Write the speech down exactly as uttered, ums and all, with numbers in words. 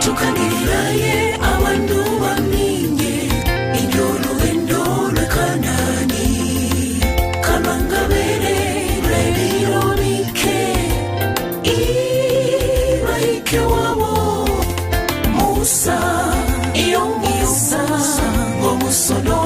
Tukangiriraye abandu bamingi, indi olugendo lw'eKanani kalwangabere lw'ebiro bike, ibahike wabo. Musa, iyo Musa, ng'omusodo